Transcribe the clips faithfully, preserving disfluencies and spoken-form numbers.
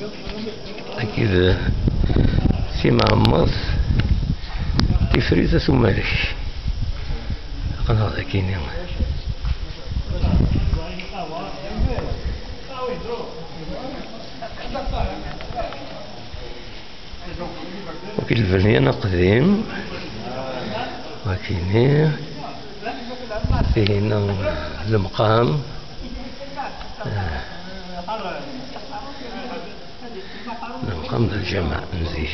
Akked timɛemmert, tifrit, at umalek. Aql-aɣ dagi-ni. Akked lbenyan aqdim. Akini. Tihina lemqam. Ah. Lemqam d lǧameɛ n zik.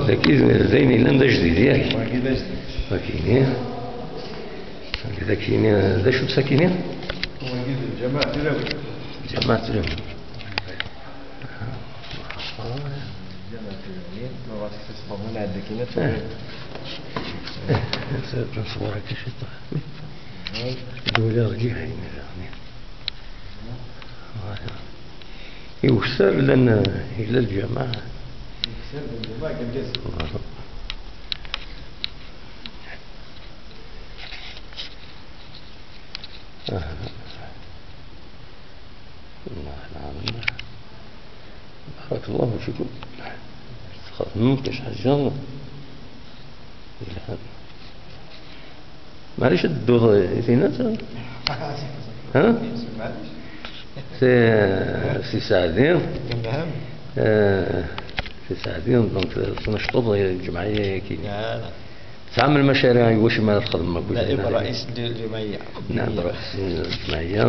Dagi d ayen yellan d ajdid, yak? Wagi d ajdid. Wagini. Wagi d akini, d acu-tt akini? Wagi d lǧameɛ Tilawin. Lǧameɛ Tilawin. Lǧameɛ Tilawin. Ma bɣiɣ ad tt-tesbeḍ, ad nɛeddi akini ad tt-, eh. Eh, nṣewwer akka ciṭuḥ. Duli ɣer lǧiha-ina daɣen. Voilà. I ukessar llan, yella lǧameɛ. Ukessar d lǧameɛ kan. Voilà. Ah. Voilà. Barakallahu fikum. Txedmem kra ḥaǧa. Yelhan. Maɛlic ad dduḍ i tinat? Ha? Si, si Saɛdi. Eh, si Saɛdi, donc, tnecṭeḍ lǧemɛiya-agi. Tesɛam lmacariɛ i wacu ma ara txedmem akk? نائب رئيس الجمعية. نائب رئيس الجمعية،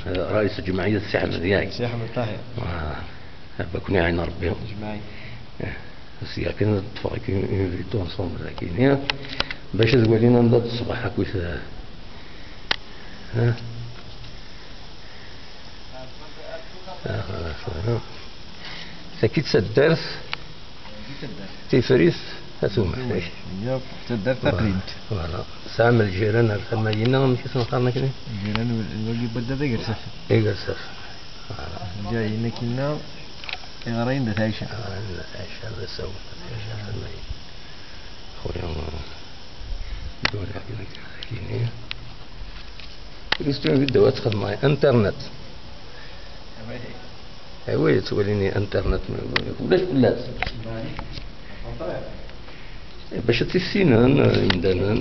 eh, رئيس الجمعية Si Ḥmed, yak? Si Ḥmed Ṭahir. Ah, ad ken-iɛin Rebbi. Jmaɛi. Eh, sya kan ad ṭṭfeɣ akken une vidéo ensemble, akini, bac ad walin anda d ṣṣbeḥ akkit, eh, eh. Ah, xalaṣ, ah. Tagi d taddart. Tifrit, at umalek. Yep, taddart taqdimt. Voilà. Tesɛam lǧiran ar tama-ina, amek i sen-qqaren akni? Lǧiran, wagi n wadda d Agersaf. Agersaf. Voilà. Lǧiran akina, iɣrayen d At Ɛica. Iɣrayen d At Ɛica, d asawen, At Ɛica, tama-ina. Xuya, duri akini. Kristian di ddaw ad txedmeḍ internet. Awi, ttwalini internet, ulac fell-as. Bac ad t-issinen, eh, imdanen.